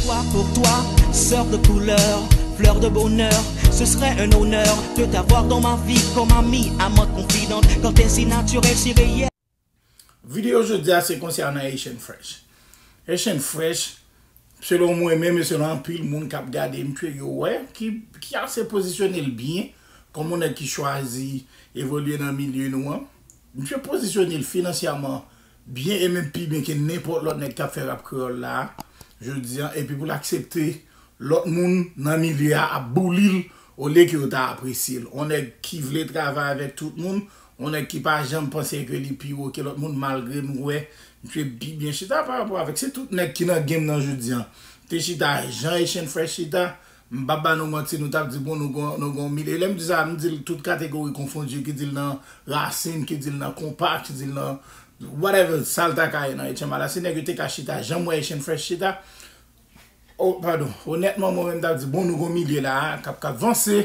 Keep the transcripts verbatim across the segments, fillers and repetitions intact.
Toi pour toi, sœur de couleur, fleur de bonheur, ce serait un honneur de t'avoir dans ma vie comme amie, amante confidente, quand t'es si naturelle, si réelle. Videyo jodi a se konsènan Haitian Fresh. Haitian Fresh, selon mwen menm e selon anpil moun k ap gade m, ke yo wè, ki, ki ase pozisyone l byen, kòm yon nèg ki chwazi evolye nan milye nou an. Misye pozisyone l finansyèman byen e menm pi byen ke nenpòt lòt nèg k ap fè rap kreyòl la a, jodi a, epi pou l aksepte lòt moun nan milye a ap bouli l olye ke yo ta apresye l. Yon nèg ki vle travay avèk tout moun, yon nèg ki pa janm panse ke li pi wo ke lòt moun, malgre nou wè misye pi byen chita pa rapò avèk. Si tout nèg ki nan game nan jodi a te chita jan Haitian Fresh chita, m p ap ba nou manti, nou t ap di, bon, nou gon, nou gon milye. E lè m di sa, m di l tout kategori konfondi, ki di l nan rasin, ki di l nan konpa, ki di l nan whatever, sa l ta ka ye nan etchenm a la. Si nèg yo te ka chita jan m wè Haitian Fresh chita, oh, padon, onètman, mwen menm m t ap di, bon, nou gon milye la a, k ap, k ap vanse.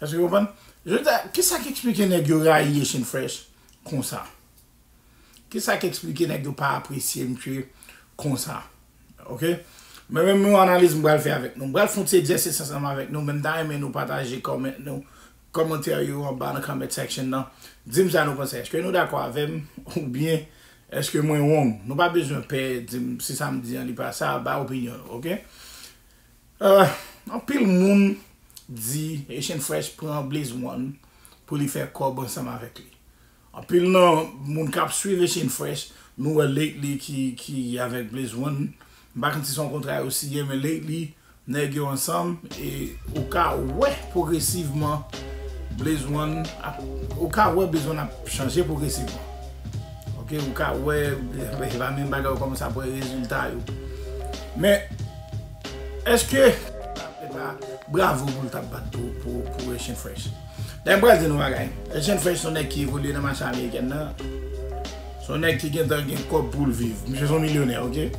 Èske w konprann? Je veux dire, kisa k eksplike nèg yo rayi Haitian Fresh konsa? Kisa k eksplike nèg yo pa apresye misye konsa? Oke? Mwen menm, yon analiz m pral fè avèk nou. M pral fè yon ti egzèsis ansanm avèk nou, men m ta renmen nou pataje kòmant nou, kòmantè yo anba nan comment section nan. Di m sa nou panse. Èske nou dakò avè m oubyen èske mwen wrong? Nou pa bezwen pè di m si sa m di an li pa sa, bay opinyon nou, oke? Euh, anpil moun di Haitian Fresh pran Blaze One pou li fè kòb ansanm avèk li. Anpil nan moun k ap swiv Haitian Fresh, nou wè lately ki, ki avèk Blaze One. M pa konn si se yon kontra yo siyen, men lately, nèg yo ansanm, e ou ka wè pwogresivman Blaze One ap, ou ka wè Blaze One ap chanje pwogresivman. Oke, ou ka wè, e pa menm bagay, ou kòmanse ap wè rezilta yo. Men, èske, e pa bravo pou l t ap bat pou, pou, pou Haitian Fresh. Dayè, m pral di nou bagay. Haitian Fresh se yon nèg ki evolye nan mache amerikèn nan. Se yon nèg ki gentan gen kòb pou l viv. Misye se yon milyonè, oke?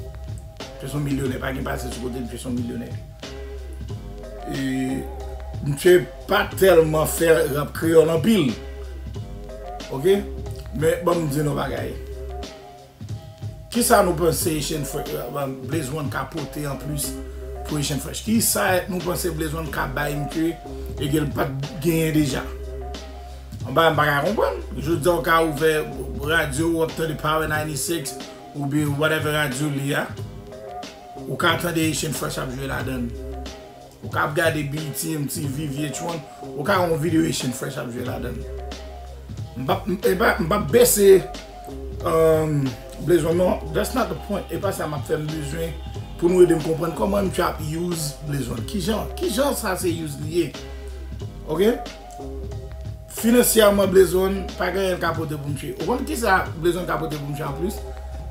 Misye se yon milyonè. Pa gen pase sou kote, misye se yon milyonè. E misye pa tèlman fè rap kreyòl anpil. Oke? Men, ban m di nou bagay. Kisa nou panse Haitian Fresh, euh, Blaze One ka pote anplis pou Haitian Fresh? Kisa nou panse Blaze One ka bay misye e ke l pa t genyen deja? Yon bagay m pa ka konprann. Jodi a, ou ka ouvè radyo, w ap tande Power ninety-six oubyen whatever radyo li a. Ou ka tande Haitian Fresh ap jwe ladan l. Ou ka ap gade B E T, M T V, V H one, ou ka wè yon videyo Haitian Fresh ap jwe ladan l. M p ap, m, e pa, m p ap bese, um, Blaze One, non, that's not the point. E pa sa m ap fè m bezwen pou nou ede m konprann kòman misye ap use Blaze One. Kijan, kijan sa se use li ye? Oke? Finansyèman, Blaze One pa gen anyen l ka pote pou misye. Ou konn kisa Blaze One ka pote pou misye anplis?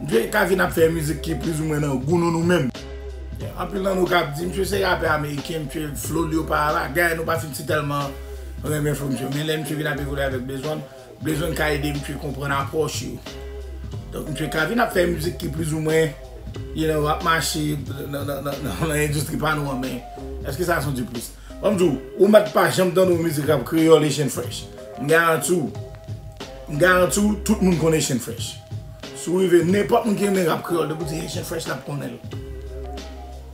Misye ka vin ap fè mizik ki plizoumwen nan gou nou, nou menm. Anpil nan nou ka ap di, misye se rapè ameriken, misye flow li yo pa bagay, nou pa fin si tèlman renmen flow misye. Men lè misye vin ap evolye avèk Blaze One, Blaze One ka ede misye konprann apwòch yo. Donk, misye ka vin ap fè mizik ki plizoumwen, you know, ap mache nan, nan, nan, nan, nan endistri pa nou an, men èske sa se yon diplis? Ban m di w, ou mèt pa janm tande yon mizik rap kreyòl Haitian Fresh. M garanti w, m garanti w, tout moun konn Haitian Fresh. Si w rive nenpòt moun ki renmen rap kreyòl, depi w di Haitian Fresh, l ap konnen l.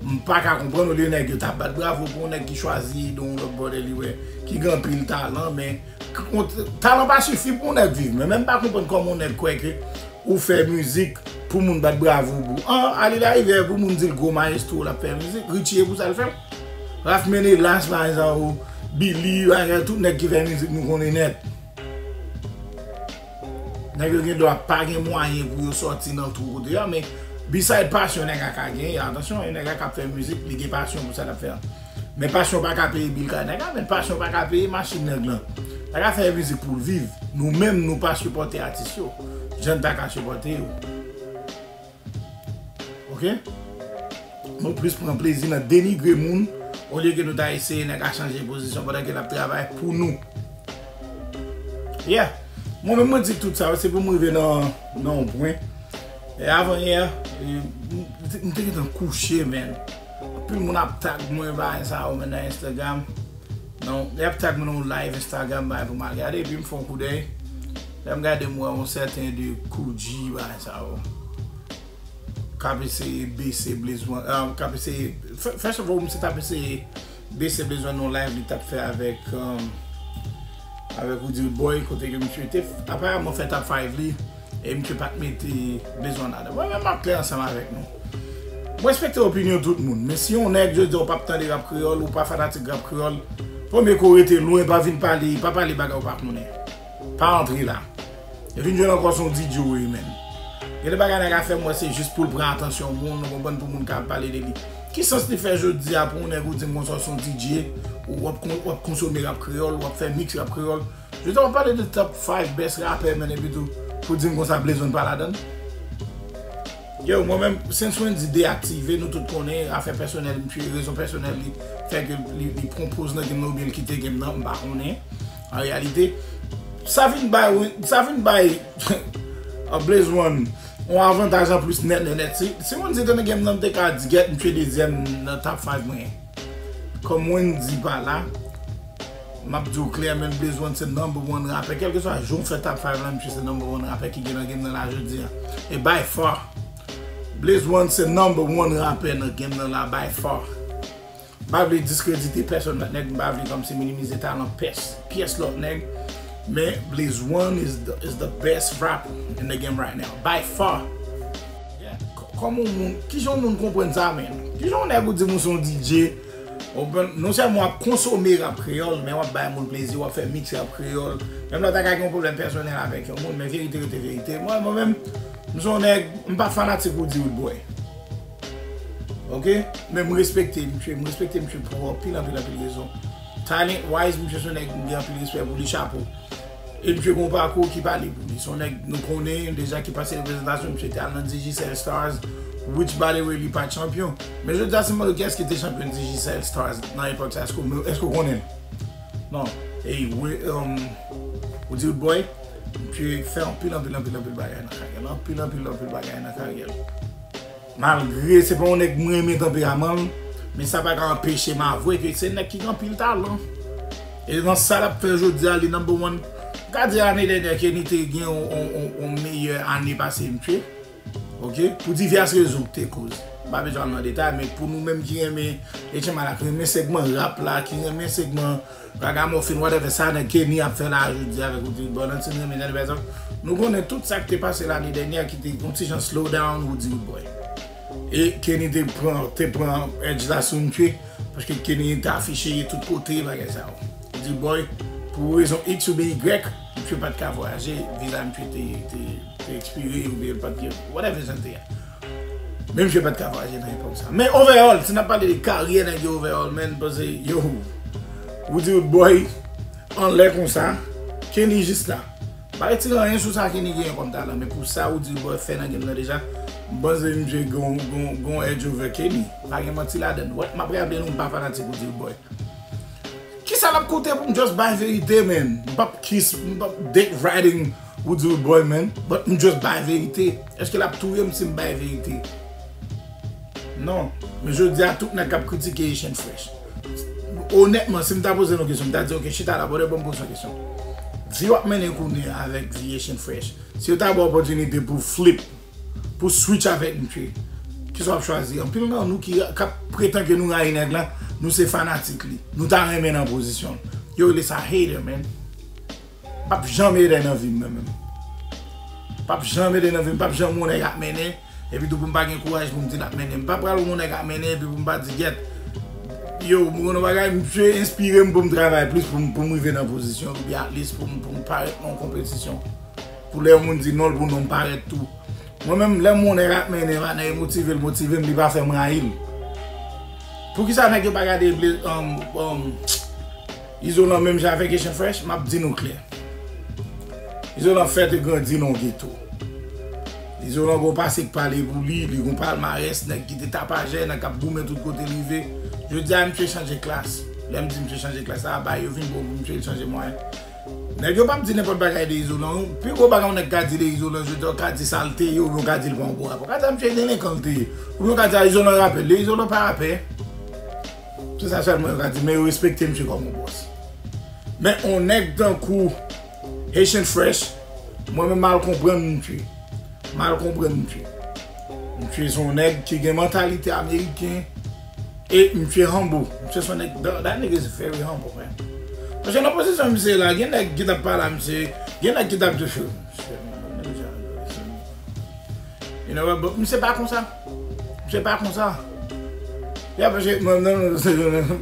M pa ka konprann olye nèg yo ta bat bravo pou yon nèg ki chwazi ede yon lòt brother li wè, ki gen anpil talan, men k-, talan pa sifi pou yon nèg viv. Men, men m pa konprann kòman yon nèg kwè ke ou fè mizik pou moun bat bravo pou ou. An, ale la rivyè pou moun di l gwo mayestwo l ap fè mizik. Richie e pou sa l fè l. Ralph Ménélas, pa egzanp, ou Billy, pa egzanp, tout nèg ki fè mizik nou konnen nèt. Nèg yo gen dwa pa gen mwayen pou yo sòti nan twou kote yo a, men beside pasyon nèg la ka genyen, atansyon, yon nèg la k ap fè mizik, li gen pasyon pou sa l ap fè an. Men pasyon pa ka peye bil kay nèg la, men pasyon pa ka peye machin nèg lan. Nèg la fè mizik pou l viv. Nou menm, nou pa sipòte atis yo jan n ta ka sipòte yo. Oke? Nou plis pran plezi nan denigre moun olye ke nou ta eseye nèg la chanje pozisyon pandan ke l ap travay pou nou. Yeah. Mwen menm mwen di tout sa, se pou m rive nan, nan yon pwen. E avan yè, e, m, m te, m te gentan kouche, man. Anpil moun ap tag mwen, bagay sa yo, man, nan Instagram. Non, y ap tag mwen nan yon live Instagram, bagay pou m al gade, epi m fè yon koudèy. Lè m gade, m wè yon sèten de Koudji, bagay sa yo. k ap eseye bese Blaze One, ah, k ap eseye, f- first of all, misye t ap eseye bese Blaze One nan live li t ap fè avèk, um, avèk Roody Roodboy, kote ke misye te aparamman fè top five li, e misye pa t mete Blaze One ladan. Mwen menm m ap klè ansanm avèk nou. Mwen respekte opinyon tout moun, men si yon nèg jodi a ou p ap tande rap kreyòl, ou pa fanatik rap kreyòl, premye ke w rete lwen, pa vin pale, pa pale bagay ou pa konnen. Pa antre la. E vin jwenn ankò se yon D J ou ye, menm. Gen de bagay nèg a fè, m wè se jis pou l pran atansyon moun, ou konprann, pou moun ka ap pale de li. Ki sans li fè jodi a pou yon nèg ou di m konsa se yon D J, ou w ap kon- w ap konsome rap kreyòl, w ap fè mix rap kreyòl? Jodi a w ap pale de top five best rapper, men epi tou, pou di m konsa Blaze One pa ladan l? Yo, mwen menm, since Wendy deyaktive, nou tout konnen, afè pèsonèl, misye, rezon pèsonèl li, fè ke li, li pran poz nan game nan oubyen l kite game nan, m pa konnen. An reyalite, sa vin bay, sa vin bay Blaze One yon avantaj anplis nèt, nèt, nèt. Si, si Wendy te nan game nan, m te ka di, gèt, misye dezyèm nan top five mwen. Kòm Wendy pa la, m ap di w klè, men Blaze One se number one rapè. Kèlkeswa jou w fè top five la, misye se number one rapè ki gen nan game nan la jodi a. E by far. Blaze One se number one rapè nan game nan la, by far. M pa vle diskredite pèsonn lòt nèg, m pa vle kòmsi minimize talan pès, pyès lòt nèg. Men Blaze One is the, is the best rapper in the game right now, by far. Yeah. K- Kòman yon moun, kijan yon moun konprann sa, men? Kijan yon nèg ou di m ou se yon D J, ou konprann, non sèlman w ap konsome rap kreyòl, men w ap bay moun plezi, w ap fè mix rap kreyòl. Menm lè w ta ka gen yon pwoblèm pèsonèl avèk yon moun, men verite rete verite. Mwen, mwen menm, m se yon nèg, m pa fanatik Roody Roodboy. Ok? Men m respekte misye, m respekte misye pou anpil, anpil, anpil rezon. Talent wise, misye se yon nèg m gen anpil respè pou li, chapo. E misye gen yon pakou ki pale pou li. Se yon nèg nou konnen deja ki pase reprezantasyon, misye te al nan Digicel Stars, which by the way li pa t chanpyon. Men jodi a si m mande w kiyès ki te chanpyon Digicel Stars nan epòk sa, èske w, èske w konnen l? Non. Ey, wi, um, Roody Roodboy, misye fè anpil, anpil, anpil, anpil bagay nan karyè l. Anpil, anpil, anpil bagay nan karyè l. Malgre se pa yon nèg mwen renmen tanperaman l, men sa pa ka anpeche m avwe ke se nèg ki gen anpil talan. E nan sa l ap fè jodi a, li number one. M ka di ane dènyè Kenny te gen yon, yon, yon, yon meyè ane pase misye. Ok? Pou divyès rezon ki te koz. M pa bezwen al nan detay, men pou nou menm ki renmen H M I la, ki renmen segman rap la, ki renmen segman ragamuffin, whatever, sa nèg Kenny ap fè la jodi avèk Roody Roodboy, nan ti renmen tande pa egzanp, nou konnen tout sa ki te pase lane dènyè ki te yon ti jan slow down Roody Roodboy. E Kenny te pran, te pran edge la sou misye, paske Kenny te afiche tout kote, bagay sa yo. Roody Roodboy, pou rezon X oubyen Y, misye pa t ka vwayaje, viza misye te, te, te ekspire, oubyen l pa t gen, whatever jan l te ye. Men misye pa t ka vwayaje nan epòk sa. Men overall, si n ap pale de karyè nèg yo overall, man, m panse, yo, Roody Roodboy, anlè konsa, Kenny jis la. M pa retire anyen sou sa Kenny genyen kòm talan, men pou sa Roody Roodboy fè nan game nan deja, m panse misye gon, gon, gon edge over Kenny. Pa gen manti ladan l. Wè, m ap raple nou, m pa fanatik Roody Roodboy. Kisa l ap koute pou m just bay verite, man? M p ap kiss, m p ap dick riding Roody Roodboy, man. But m just bay verite. Èske l ap touye m si m bay verite? Non. Men jodi a, tout nèg k ap kritike Haitian Fresh. Onètman, si m ta poze nou kesyon, m ta di, ok, chita la, brother, ban m poze yon kesyon. Vi w ap mennen kounye a avèk vi Haitian Fresh. Si yo ta ba w opòtinite pou flip, pou switch avèk misye, kisa w ap chwazi? Anpil nan nou ki, k ap pretan ke nou rayi nèg la, nou se fanatik li. Nou ta renmen nan pozisyon l. Yo rele sa hater, man. M p ap janm hater nan vi m, mwen menm. M p ap janm hater nan vi m, m p ap janm wè yon nèg ap mennen, epi tou pou m pa gen kouraj pou m di l ap mennen. M pa pral wè yon nèg ap mennen, epi pou m pa di, gèt, yo, m konn yon bagay, misye enspire m pou m travay plis, pou m, pou m rive nan pozisyon, oubyen at least pou m, pou m parèt nan yon konpetisyon. Pou lè yon moun di non l, pou non m parèt tou. Mwen menm, lè m wè yon nèg ap mennen, pa nèg motive l, motive m, li pa fè m rayi l. Poukisa nèg yo pa gade Bla-, um, um, Izolan menm jan avèk Haitian Fresh? M ap di nou klè. Izolan fèt e grandi nan yon geto. Izolan gon pase k pale pou li, li gon palmarès, nèg ki te tapajè, nèg k ap goumen tout kote l rive. Jodi a, misye chanje klas. Lè m di misye chanje klas, sa a bay yo vin bon pou misye chanje mwayen. Nèg yo p ap di nenpòt bagay de Izolan. Pi gwo bagay yon nèg ka di de Izolan, jodi a, yo ka di sa l te ye, oubyen yo ka di l pa yon bon rapè. Yo ka di a misye delenkan l te ye. Oubyen yo ka di a Izolan rapè. De Izolan pa rapè. Se sa sèlman yo ka di, men yo respekte misye kòm yon bòs. Men yon nèg tankou Haitian Fresh, mwen menm mal konprann misye. Mal konprann misye. Misye se yon nèg ki gen mantalite ameriken. E misye humble. Misye se yon nèg, that, that nigga is very humble, man. Paske nan pozisyon misye la, gen nèg ki t ap pale a misye, gen nèg ki t ap di, "Phew, misye, nèg sa, you know what, but misye pa konsa. Misye pa konsa." Yeah, paske, non, non, non,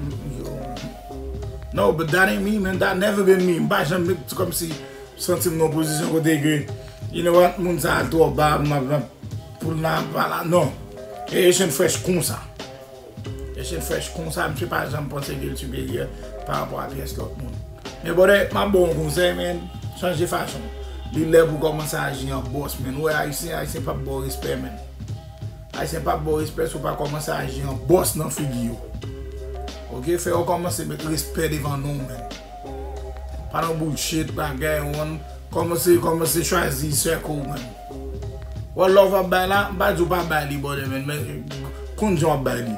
no, but that ain't me, man. That never been me. M pa janm, se kòmsi santi m nan pozisyon kote ke, you know what, moun sa a twò ba, m ap, m ap, pou l nan pa la, non. E Haitian Fresh konsa. Haitian Fresh konsa, misye pa janm panse ke l siperyè pa rapò a pyès lòt moun. Men brother, m ap ba w yon konsèy, man, chanje fason. Li lè pou w kòmanse aji an bòs, man. Ou wè Ayisyen, Ayisyen p ap ba w respè, man. Ayisyen p ap ba w respè si w pa kòmanse aji an bòs nan figi yo. Ok, fè yo kòmanse met respè devan non w, man. Pa nan bullshit, bagay, w konn kòmanse, kòmanse chwazi circle, man. Wè love w ap bay la, m pa di w pa bay li, brother, man, men konn jan w ap bay li.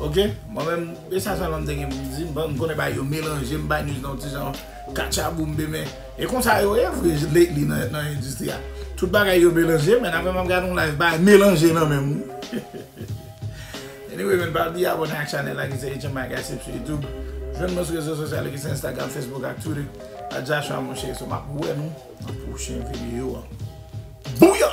Ok? Mwen menm, e sa sèlman m te gen pou m di, m konnen bagay yo melanje, m bay news nan yon ti jan katchaboumbe, men e konsa yo ye vre lately nan, nan endistri a. Tout bagay yo melanje, men apre m ap gade yon live, bagay melanje nan menm. Anyway, man, pa bliye abòne ak chanèl la ki se H M I Gossip sou YouTube. Jwenn mwen sou rezo sosyal yo ki se Instagram, Facebook ak Twitter. A Joshua monchè, so m ap wè nou nan pwochen videyo a. Bouya!